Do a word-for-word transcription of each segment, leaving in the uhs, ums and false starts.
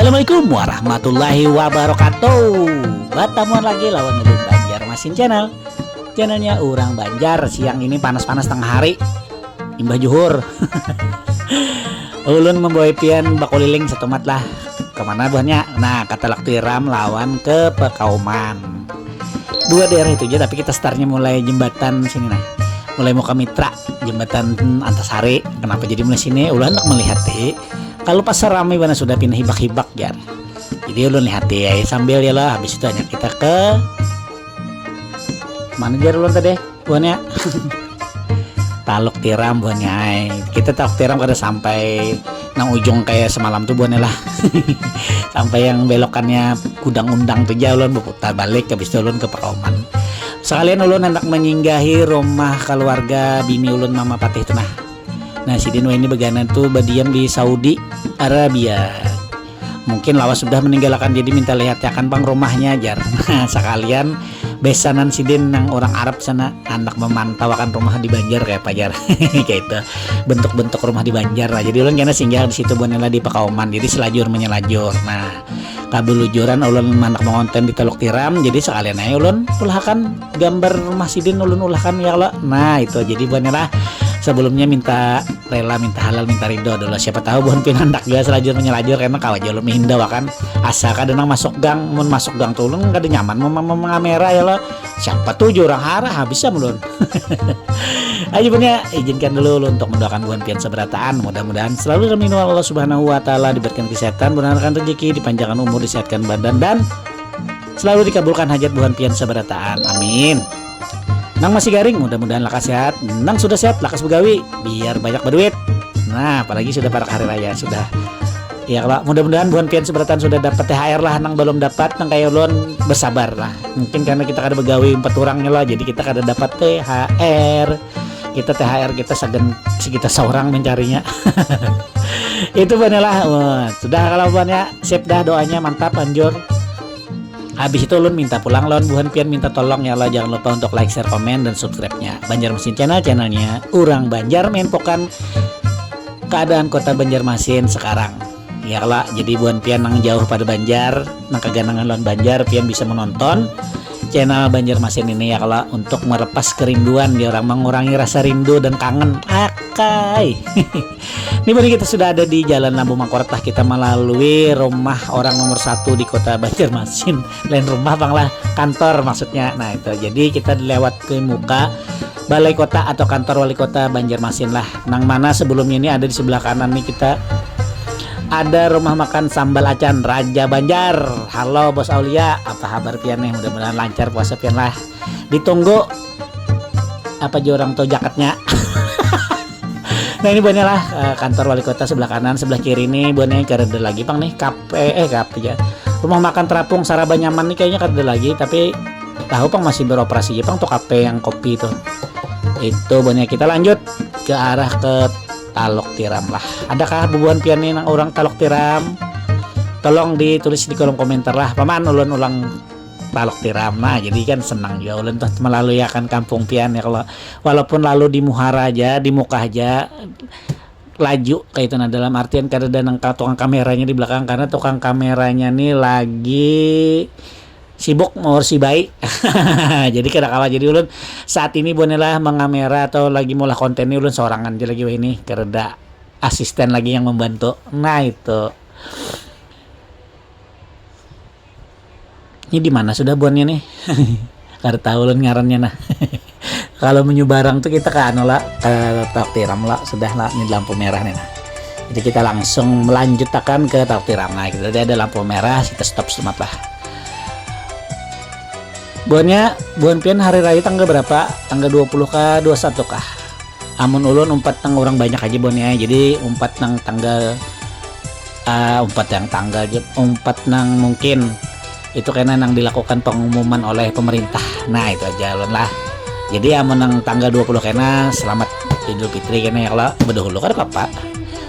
Assalamualaikum warahmatullahi wabarakatuh. Batamuan lagi lawan ulun Banjarmasin Channel. Channelnya urang Banjar. Siang ini panas-panas tengah hari. Imbah juhur. Ulun membawa pian bakuliling satumat lah. Kemana buhannya? Nah, ke Telok Tiram lawan ke Pekauman. Dua daerah itu aja, tapi kita startnya mulai jembatan sini nah. Mulai Muka Mitra, jembatan Antasari. Kenapa jadi mulai sini? Ulun hendak melihat deh. Kalau pasar ramai bana sudah pindah hibak-hibak jar. Jadi ulun lihat deh sambil ya lah. Habis itu hanya kita ke mana jar ulun tadi? Buhannya Taluk Tiram buhannya ai. Kita Taluk Tiram kada sampai nang ujung kayak semalam tuh buhannya lah. Sampai yang belokannya Gudang Undang tuh jauh ulun berputar balik habis itu ulun ke Pakauman. Sekalian ulun hendak menyinggahi rumah keluarga bini ulun Mama Patih tuh nah. Nah, sidin wahini begana tuh badiam di Saudi Arabia. Mungkin lawas sudah meninggalkan jadi minta lihatakan pang rumahnya jar. Nah, sekalian besanan sidin nang orang Arab sana anak memantauakan rumah di Banjar kayak apa jar. Kayak itu bentuk-bentuk rumah di Banjar lah. Jadi ulun kena singgah di situ buhannya lah di Pakauman. Jadi selajur menyelajur. Nah, kabelujuran ulun manak mengonten di Teluk Tiram. Jadi sekalian aja ulun ulahakan gambar rumah sidin ulun ulahakan ya Allah. Nah, itu jadi buhannya lah sebelumnya minta rela minta halal minta ridho dulu siapa tahu buhan pinandak juga selajur menyelajur karena kawa aja ulun menghindawakan asa kada nang masuk gang mun masuk gang tuh ulun kada nyaman mem- mem- mengamera ya lo siapa tuh orang harah habis ya ulun aja punya izinkan dulu ulun untuk mendoakan buhan pian seberataan mudah-mudahan selalu dalam lindungan Allah Subhanahu wa taala diberikan kesehatan murahkan rezeki dipanjangkan umur disehatkan badan dan selalu dikabulkan hajat buhan pian seberataan amin. Nang masih garing mudah-mudahan lakas sehat, nang sudah sehat lakas begawi biar banyak berduit. Nah, apalagi sudah parak hari raya sudah. Ya kalau mudah-mudahan buhan pian seberatan sudah dapat T H R lah, nang belum dapat nang kayak ulun bersabar lah. Mungkin karena kita kada begawi empat orangnya lah, jadi kita kada dapat T H R. Kita T H R kita sagan si kita seorang mencarinya. Itu buhannya lah. Wah, sudah kalau buhannya sip dah doanya mantap anjur. Habis itu ulun minta pulang lawan buhan pian minta tolong ya Allah jangan lupa untuk like share komen dan subscribe nya Banjarmasin channel channelnya urang Banjar menpokan keadaan kota Banjarmasin sekarang ya Allah jadi buhan pian nang jauh pada Banjar nang kaganangan lawan Banjar pian bisa menonton channel Banjarmasin ini ya Allah untuk melepas kerinduan ya orang mengurangi rasa rindu dan kangen akai Ini berarti kita sudah ada di Jalan Lampu Mangkurat lah kita melalui rumah orang nomor satu di kota Banjarmasin. Lain rumah bang lah, kantor maksudnya. Nah itu, jadi kita lewat ke muka balai kota atau kantor wali kota Banjarmasin lah. Nang mana sebelumnya ini ada di sebelah kanan nih kita ada rumah makan sambal acan Raja Banjar. Halo Bos Aulia, apa kabar pian nih? Mudah-mudahan lancar puasa pian lah. Ditunggu apa aja orang tuh jaketnya. Nah ini buahnya lah eh, kantor wali kota sebelah kanan, sebelah kiri ini buahnya kada ada lagi pang nih kafe eh kafe ya. Rumah makan terapung Saraba nyaman nih kayaknya kada ada lagi tapi tahu pang masih beroperasi aja pang tuh kafe yang kopi itu. Itu buahnya kita lanjut ke arah ke Talok Tiram lah. Adakah bubuhan pian nih nang orang Talok Tiram? Tolong ditulis di kolom komentar lah. Paman ulun ulang Talok Tiram. Nah, jadi kan senang juga ulun tuh melalui akan kampung pian ya kalau walaupun lalu di muhara aja, di muka aja laju kayak itu nah dalam artian kada ada nang tukang kameranya di belakang karena tukang kameranya nih lagi sibuk mau si bayi jadi kada kalah jadi ulun saat ini bonela mengamera atau lagi mulah konten ini ulun sorangan aja lagi ini kada ada asisten lagi yang membantu nah itu Ini di mana sudah buannya nih? Kada tahu ulun ngarannya nah. Kalau menyubarang tuh kita ke anu lah, ke Talok Tiram lah, sudah lah ini lampu merah nih nah. Jadi kita langsung melanjutakan ke Talok Tiram. Nah, kita ada lampu merah, kita stop semat lah. Buannya buan pian hari raya tanggal berapa? Tanggal dua puluh kah, dua puluh satu kah? Amun ulun umpat nang orang banyak aja buannya. Jadi umpat nang tanggal uh, umpat yang tanggal umpat nang mungkin itu kena nang dilakukan pengumuman oleh pemerintah nah itu aja alun lah jadi amun nang tanggal dua puluh kena selamat Idul Fitri kena ya kalau berdahulu kada apa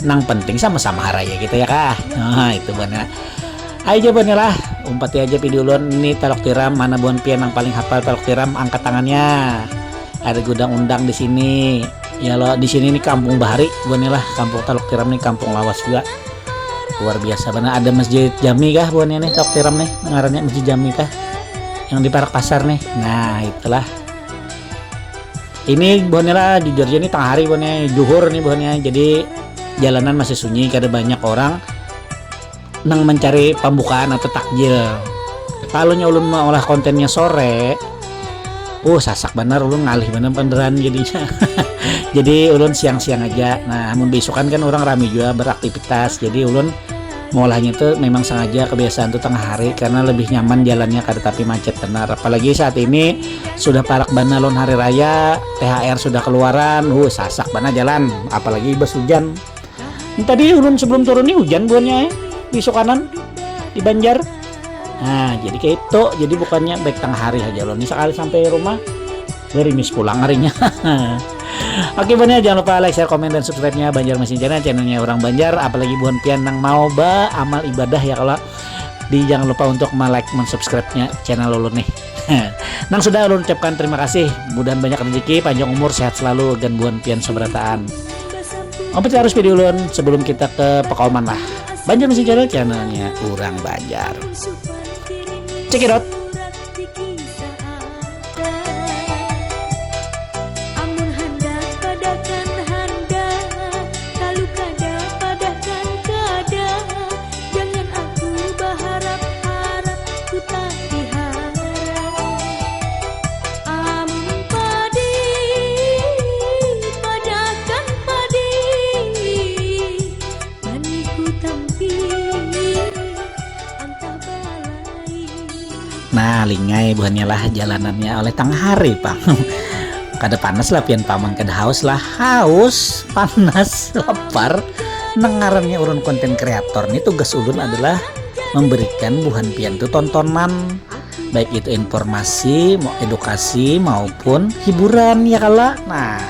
nang penting sama-sama haraya kita ya kah nah itu benar ayo jawabannya lah umpati aja video ulun ini talok tiram mana buan pian nang paling hafal talok tiram angkat tangannya ada gudang undang di sini ya lo di sini nih kampung bahari buannya lah kampung talok tiram nih kampung lawas juga Luar biasa benar, ada masjid Jami kah buhannya nih, Tok Tiram nih, ngarannya masjid Jami kah, yang di parak pasar nih. Nah, itulah. Ini buhannya lah, jujur aja nih, tengah hari buhannya, juhur nih buhannya, jadi jalanan masih sunyi, kada banyak orang nang mencari pembukaan atau takjil. Kalau nya ulun mengolah kontennya sore, uh, sasak benar, ulun ngalih benar kendaraan jadinya. Jadi ulun siang-siang aja. Nah, mun besokan kan orang rame juga beraktivitas, jadi ulun mengolahnya tuh memang sengaja kebiasaan tuh tengah hari karena lebih nyaman jalannya, kada tapi macet benar. Apalagi saat ini sudah parak bana lawan hari raya, T H R sudah keluaran, uh, sasak bana jalan, apalagi bas hujan. Tadi ulun sebelum turun nih hujan buhannya, eh, di Sukanan, di Banjar. Nah, jadi kayak itu, jadi bukannya baik tengah hari aja loh. Ini sekali sampai rumah, gerimis pulang harinya. Oke buhannya, jangan lupa like, share, komen, dan subscribe-nya Banjar Mesin Channel, channelnya orang Banjar. Apalagi buhan pian nang mau ba amal ibadah ya, kalau di, jangan lupa untuk me-like, men-subscribe-nya channel ulun nih. Nang sudah ulun ucapkan terima kasih. Mudahan banyak rezeki, panjang umur, sehat selalu, gan buhan pian seberataan. Ompati tarus video ulun sebelum kita ke Pekauman lah. Banjar Mesin Channel, channelnya orang Banjar. Check it out. Amun handak padahkan handak, kalu kada padahkan kada. Jangan aku baharap-harap, ku tak diharap. Amun padi, padahkan padi, bani ku tampi, antah balai. Nah, lingai buhannya lah jalanannya oleh tengah hari, pang. Kada panas lah pian, paman, kada haus lah, haus, panas, lapar. Nang ngarannya urun konten kreator nih, tugas ulun adalah memberikan buhan pian tuh tontonan, baik itu informasi, mau edukasi maupun hiburan, ya kala. Nah,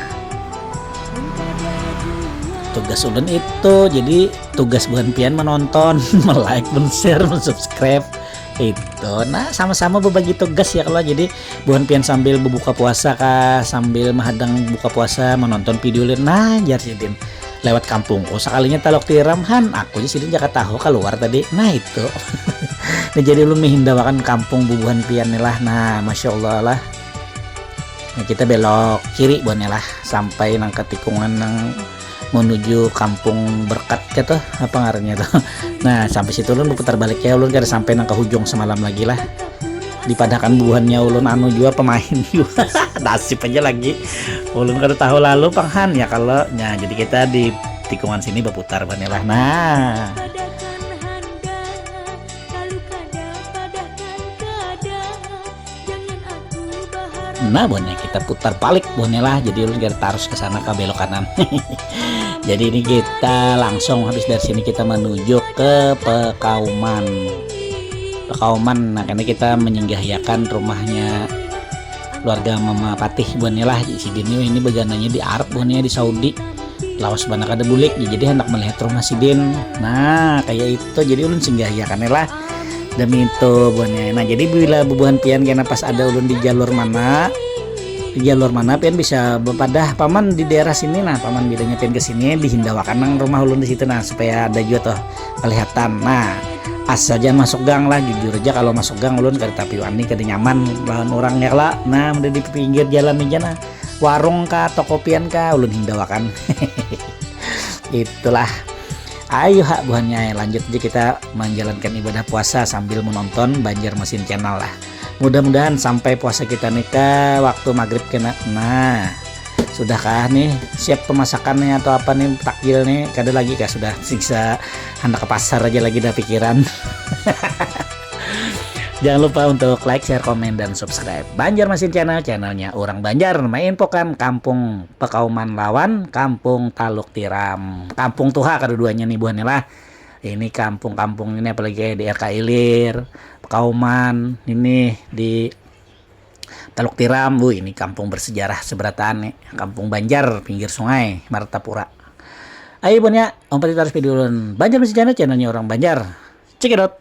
tugas ulun itu, jadi tugas buhan pian menonton, me-like, men-share, men-subscribe. Itu, nah, sama-sama berbagi tugas ya kala. Jadi buhan pian sambil berbuka puasa kah, sambil menghadang buka puasa, menonton video ulun, nah, jar sidin lewat kampungku, sekalinya taluk tiram, han, aku aja sidin jaka tahu keluar tadi. Nah, itu. Nah, jadi ulun mehindawakan kampung bubuhan pian nih lah. Nah, masya Allah lah. Nah, kita belok kiri buhannya lah, sampai nang ke tikungan nang menuju kampung berkat gitu, apa ngarannya tuh. Nah, sampai situ ulun putar balik ya, ulun kada sampai nang ke hujung semalam lagi lah. Dipadahkan buhannya ulun anu jua, pemain jua. Nasib aja lagi. Ulun kada tahu lalu pang, han, ya kala. Nah, jadi kita di tikungan sini berputar buhannya lah. Nah. Nah, buhannya kita putar balik buhannya lah. Jadi ulun kada tarus ke sana, ke belok kanan. Jadi ini kita langsung habis dari sini kita menuju ke Pekauman. Pekauman, nah, karena kita menyinggahiakan rumahnya keluarga Mama Patih buhannya lah. Sidin ini begananya di Arab buhannya, di Saudi. Lawas banar kada bulik, jadi hendak melihat rumah sidin. Nah, kayak itu. Jadi ulun singgahiakan lah demi itu buhannya. Nah, jadi bila bubuhan pian kena pas ada ulun di jalur mana, di jalur mana pian bisa bepadah, paman di daerah sini. Nah, paman bilanya pian ke sini, dihindawakan nang rumah ulun di situ, nah, supaya ada juga tuh kelihatan. Nah, asal jangan masuk gang lah, jujur aja kalau masuk gang ulun kada tapi wani, kada nyaman lawan orang ya lah. Nah, udah di pinggir jalan aja nah, warung kah, toko pian kah, ulun hindawakan. Itulah. Ayo hak buhannya, lanjut aja kita menjalankan ibadah puasa sambil menonton Banjar Mesin Channel lah. Mudah-mudahan sampai puasa kita nih ke waktu maghrib kena. Nah, sudahkah nih siap pemasakan nih atau apa nih, takjil nih? Kada lagi kah, sudah siksa, hendak ke pasar aja lagi dah pikiran. Jangan lupa untuk like, share, komen, dan subscribe Banjar Mesin Channel, channelnya orang Banjar, menginfokan kampung Pekauman lawan kampung Taluk Tiram. Kampung tuha keduanya nih buhannya lah. Ini kampung-kampung ini apalagi kayak di R K Ilir, Pekauman, ini di Taluk Tiram, bu, ini kampung bersejarah seberataan nih, kampung Banjar pinggir sungai Martapura. Ayo buhannya, ompati tarus video ulun Banjar Mesin Channel, channelnya orang Banjar. Check it out.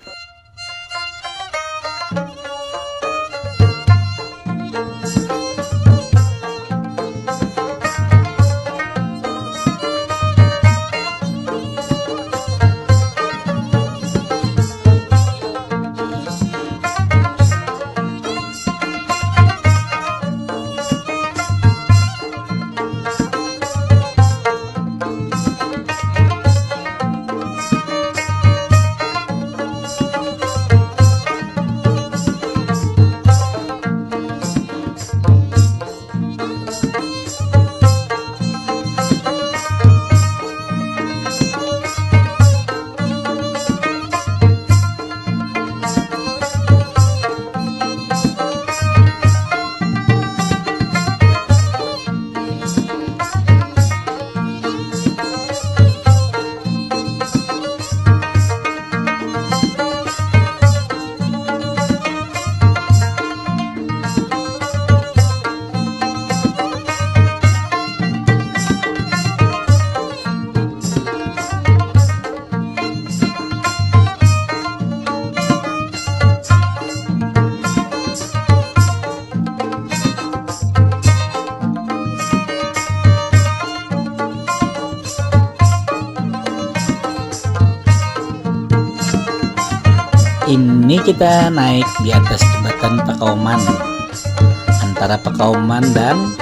Kita naik di atas jembatan Pakauman, antara Pakauman dan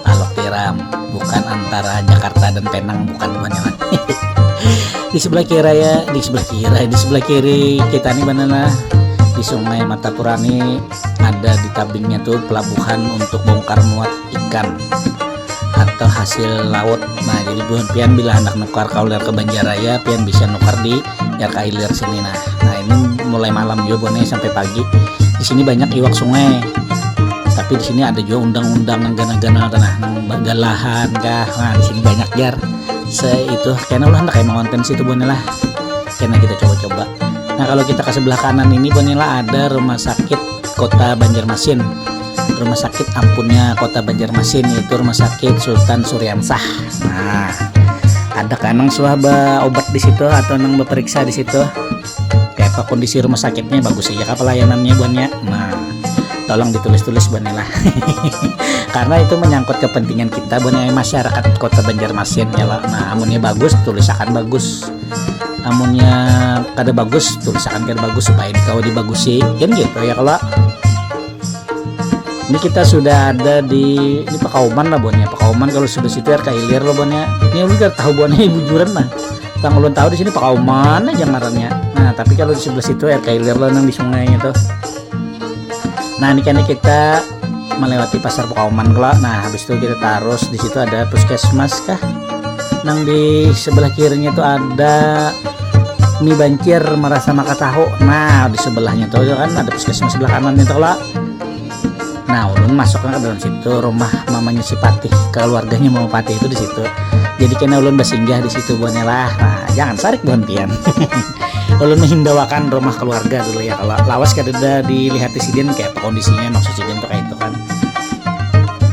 Palok Tiram, bukan antara Jakarta dan Penang, bukan, bukan ya. Di sebelah kiri ya, di sebelah kiri, di sebelah kiri kita nih, banana, di Sungai Martapura nih, ada di tabingnya tuh pelabuhan untuk bongkar muat ikan atau hasil laut. Nah, jadi buhan pian bila hendak nukar kaulir ke Banjaraya, pian bisa nukar di R K Hilir sini. Nah, nah, ini mulai malam juga, buhannya, sampai pagi. Di sini banyak iwak sungai. Tapi di sini ada juga undang-undang yang ganal-ganal tanah, nang galahan kah. Nah, di sini banyak, jar. Se itu kena ulah hendak kayak mengonten situ, buhannya lah. Kena kita coba-coba. Nah, kalau kita ke sebelah kanan ini, buhannya lah, ada rumah sakit Kota Banjarmasin. Rumah sakit ampunnya Kota Banjarmasin, yaitu Rumah Sakit Sultan Suriansah. Nah, ada kanang suah berobat di situ atau nang beperiksa di situ? Kayak apa kondisi rumah sakitnya, bagus aja kah pelayanannya, buhannya? Nah, tolong ditulis-tulis, buhannya lah. Karena itu menyangkut kepentingan kita, buhannya, masyarakat Kota Banjarmasin ya lah. Nah, amunnya bagus, tulisakan bagus. Amunnya kada bagus, tulisakan kada bagus supaya dikawa dibagusi, kan gitu ya kalau. Ini kita sudah ada di, ini Pakauman lah, buhannya. Pakauman kalau sebelah situ R K Hilir loh, buhannya. Ini ulun kada tahu, buhannya, bujuran lah. Tang ulun tahu di sini Pakauman aja ngarannya. Nah, tapi kalau di sebelah situ R K Hilir loh, nang di sungai itu. Nah, ini kan kita melewati pasar Pakauman kalau. Nah, habis itu kita terus di situ ada puskesmas kah? Nang di sebelah kirinya tuh ada mie bancir merasa maka tahu. Nah, di sebelahnya tuh kan ada puskesmas sebelah kanan itu kalau. Nah, ulun masuknya ke dalam situ, rumah mamanya si Patih, keluarganya Mama Patih itu di situ. Jadi kena ulun bersinggah di situ, buhannya lah. Nah, jangan sarik, buhan pian. Ulun menghindawakan rumah keluarga dulu ya, kalau lawas kada ada dilihat sidin kayak apa kondisinya, maksud sidin tuh kayak itu kan.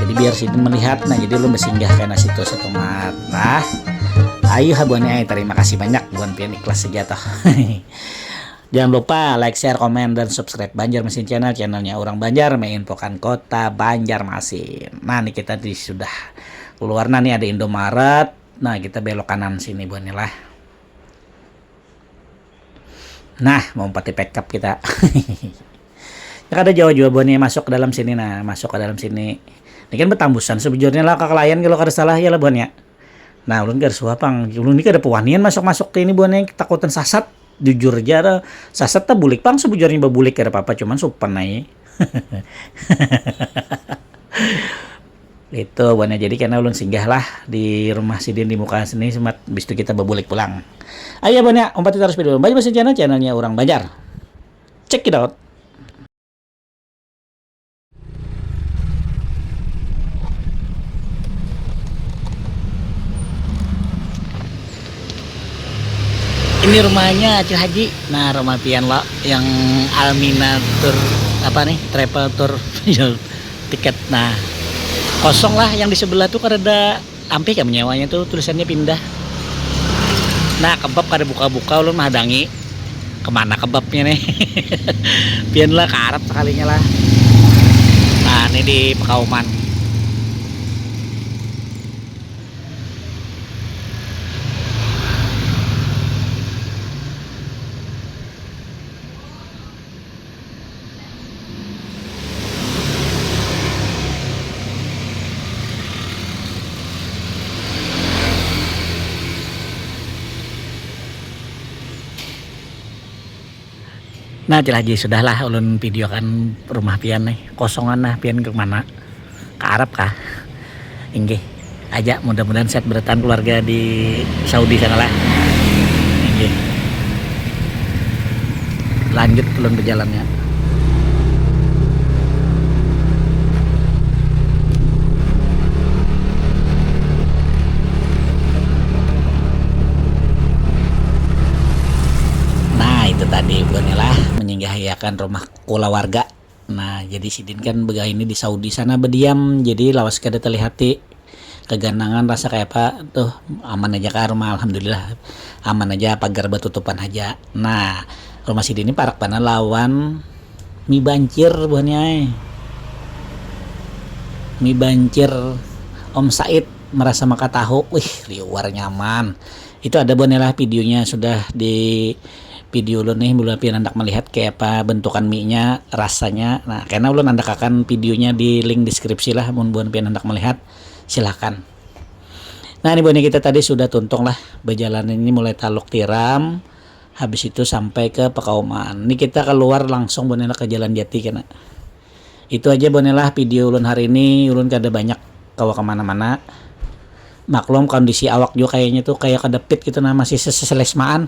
Jadi biar sidin melihat, nah, jadi ulun bersinggah kena situ satu mat. Nah, ayo ha, buhannya, terima kasih banyak, buhan pian ikhlas saja toh. Jangan lupa like, share, komen, dan subscribe Banjarmasin Channel, channelnya orang Banjar menginfokan kota Banjarmasin. Nah, ini kita di sudah keluar, nah, ini ada Indomaret. Nah, kita belok kanan sini, buhannya lah. Nah, mau pati pekap kita. Ya, kada jauh juga, buhannya, masuk ke dalam sini. Nah, masuk ke dalam sini. Ini kan bertambusan sebujurnya lah, kakalayan kalau kada salah ya lah, buhannya. Nah, ulun kada suah pang, ulun ini kada puanian masuk-masuk ke ini, buhannya, takutan sasat. Jujur aja, ada sasat tak bulik pang, sebujurnya babulik kada apa-apa, cuman supan aja. Itu, buhannya, jadi kena ulun singgah lah di rumah sidin di muka sini, semat, habis itu kita babulik pulang. Ayo, buhannya, umpati terus video Banjarmasin Channel, channelnya orang Banjar. Check it out. Ini rumahnya Acil Haji. Nah, rumah pian lo yang Almina Tour, apa nih, travel tour, jual tiket. Nah, kosong lah, yang di sebelah tuh kada ada ampih ya menyewanya tuh, tulisannya pindah. Nah, kebab kada buka-buka, ulun menghadangi. Kemana kebabnya nih? Pian lah, karap sekalinya lah. Nah, ini di Pakauman. Nah, Cil Haji, sudahlah ulun videokan rumah pian nih. Kosongan nah, pian ke mana? Ke Arab kah? Inggih. Aja, mudah-mudahan sehat bertahan keluarga di Saudi sana lah. Inggih. Lanjut ulun berjalannya. Nah, itu tadi buhannya lah, menyinggahiakan rumah kulawarga. Nah, jadi sidin kan begawi ini di Saudi sana berdiam, jadi lawas kada terlihati. Keganangan rasa kayak apa tuh, aman aja kah rumah? Alhamdulillah, aman aja, pagar batutupan aja. Nah, rumah sidin ini parak banar lawan mie bancir buhannya ai. Mie bancir Om Said merasa maka tahu, wih, liwar nyaman. Itu ada buhannya lah videonya sudah di video ulun nih, bila pian handak melihat kayak apa bentukan mie-nya, rasanya. Nah, karena ulun andakakan videonya di link deskripsi lah, mun buhan pian handak melihat, silahkan. Nah, ini buhannya kita tadi sudah tuntung lah, berjalan ini mulai Taluk Tiram, habis itu sampai ke Pekauman. Ini kita keluar langsung buhannya ke Jalan Jati kena. Itu aja buhannya lah video ulun hari ini, ulun kada banyak kawa kemana-mana. Maklum kondisi awak juga kayaknya tuh kayak kedepit gitu, nah, masih seselesmaan.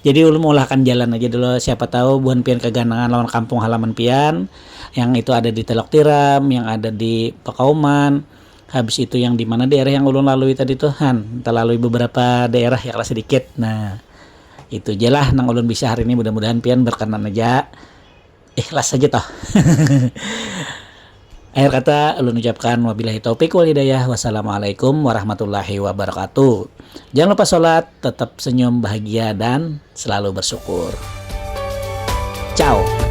Jadi ulun mengulahkan jalan aja dulu, siapa tahu buhan pian keganangan lawan kampung halaman pian yang itu ada di Telok Tiram, yang ada di Pekauman. Habis itu yang di mana daerah yang ulun lalui tadi tuh, han, terlalui beberapa daerah ya, kalau sedikit. Nah, itu aja lah nang ulun bisa hari ini, mudah-mudahan pian berkenan aja, ikhlas saja toh. Akhir kata ulun ucapkan wabillahi taufik wal hidayah. Wassalamualaikum warahmatullahi wabarakatuh. Jangan lupa sholat, tetap senyum, bahagia, dan selalu bersyukur. Ciao.